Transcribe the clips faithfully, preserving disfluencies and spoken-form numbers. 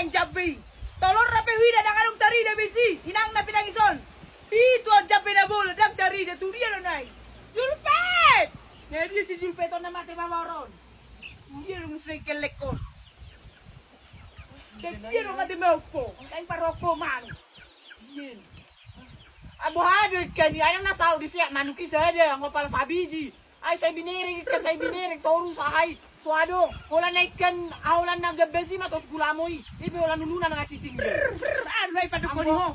Jambe i. Tolorna pe huida ndang adong tarida be disi, inangna pe nangis on. Pitu on jambe na bolon ndang tarida, tu dia do na i? Julpet! Na dia si Julpet on na mate mamora on? Tu dia do muse na i kelek on? Tu dia do mate mamora on? Naeng paroko manuk. Dia do. Aboha do ikan i, ai na saut disi manuk i sada, anggo pala sabiji. Ai sai binereng ikan, sai binereng toru, sahai. So adong. Holan na ikan, holan na gambas i ma tos gulamo i. Ipe holan uluna na siting. Anu ai padokkon ho.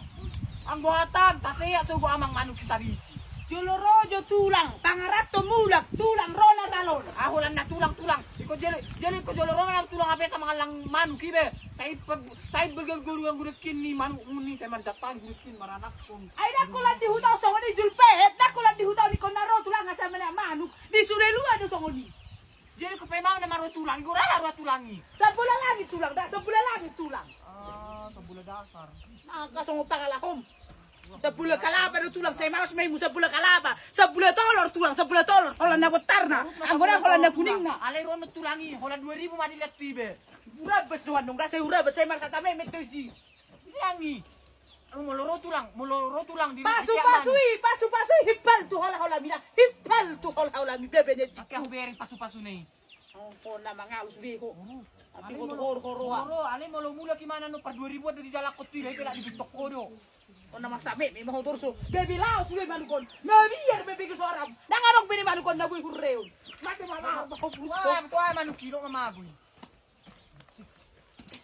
Anggo hatang, taseat sogo amang manuk i sabiji. Jolo ro jo tulang, pangaranto mulak, tulang ro na talon. Ah, holan na tulang, tulang. Iko jolo, jolo iko jolo ro na tulang, ape sa mangallang manuk i be. Sai pe Sai berganggu ganggu dekin ni manuk muni, sai marjatang gudetkin maranakkon. Ai ndang holan di huta songon i Julpet, ndang holan di huta on ingkon na ro tulang asa manaek manuk. Di sude lua do songon i. Jadi kepe mau na maro tulang, gora la ro tulang i. Sabula langit tulang, ndang sabula langit tulang. Ah, sabula dasar. Nangka songon pangalahom. Sabula kalapa do tulang, sai maos ma imu sabula kalapa. Sabula tolor tulang, sabula tolor. Holan na bontarna. Anggo ndang holan na kuningna. Alai ro na tulang i, holan dua ribu ma dilean tu i be. Hurabas do annon, ndang sai hurabas, sai marhata memet do disi. Dia angi. Molo ro tulang, molo ro tulang di pasu-pasu i, pasu-pasu i, himpal tu hola-holami na, himpal tu hola-holami, bebe ni. Angke ahu bere pasu-pasu na i. Angkon na mangalus be ho. Asi ho tu hor-horoa. Molo, ale molo mulak i ma annon, par dua ribu an do dijalakkon tu i, be pe la dibintok ho do. On na marhata memet ma ho torso. Bebe laos be manuk on. Na biar bebe ke soaram. Ndang adong be ni manuk on na boi hurreon. Mate ma ho. Wah, betul manuk i do ma magoi.